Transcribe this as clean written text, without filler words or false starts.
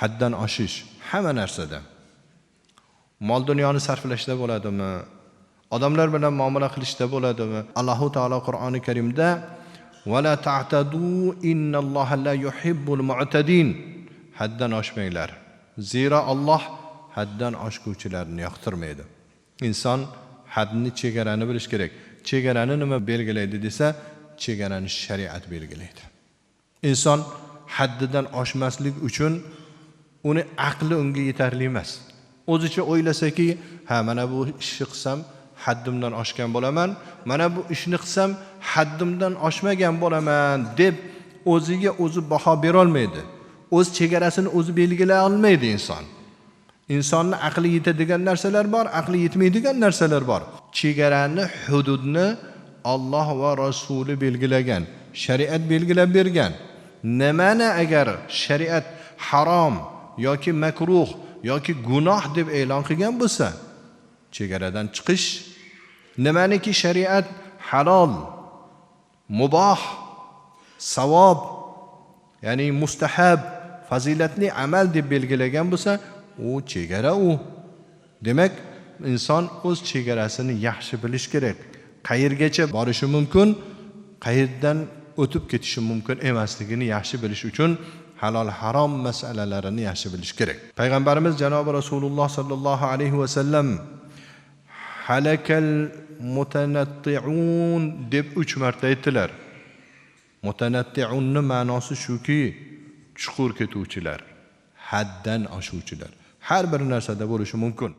Haddan oshish hamma narsada. Mol dunyoni sarflashda bo'ladimi? Odamlar bilan muomala qilishda bo'ladimi? Allohu taolo Qur'oni Karimda va la ta'tadu innalloha la yuhibbul mu'tadin. Haddan oshmanglar. Zira Alloh haddan oshguvchilarni yoqtirmaydi. Inson hadni, chegarani bilish kerak. Chegarani nima belgilaydi desa, chegarani shariat belgilaydi. Inson haddidan oshmaslik uchun uni aqli unga yetarli emas. O'zicha o'ylasaki, ha, mana bu ishni qilsam haddimdan oshgan bo'laman, mana bu ishni qilsam haddimdan oshmagan bo'laman deb o'ziga o'zi baho bera olmaydi. O'z chegarasini o'zi belgilay olmaydi inson. Insonni aqli yetadigan narsalar bor, aqli yetmaydigan narsalar bor. Chegarani, hududni Alloh va Rasuli belgilagan, shariat belgilab bergan. Nimani agar shariat harom yoki makruh yoki gunoh deb e'lon qilgan bo'lsa, chegaradan chiqish, nimaniki shariat halol, muboh, savob, ya'ni mustahab, fazilatli amal deb belgilagan bo'lsa, u chegara u. Demak, inson o'z chegarasini yaxshi bilish kerak. Qayergacha borishi mumkin, qayerdan o'tib ketishi mumkin emasligini yaxshi bilish uchun halol harom masalalarini yaxshi bilish kerak. Payg'ambarimiz janobi Rasululloh sallallohu alayhi va sallam halakal mutanatti'un deb 3 marta aytdilar. Mutanatti'unning ma'nosi shuki, chuqur ketuvchilar, haddan oshuvchilar. Har bir narsada bo'lishi mumkin.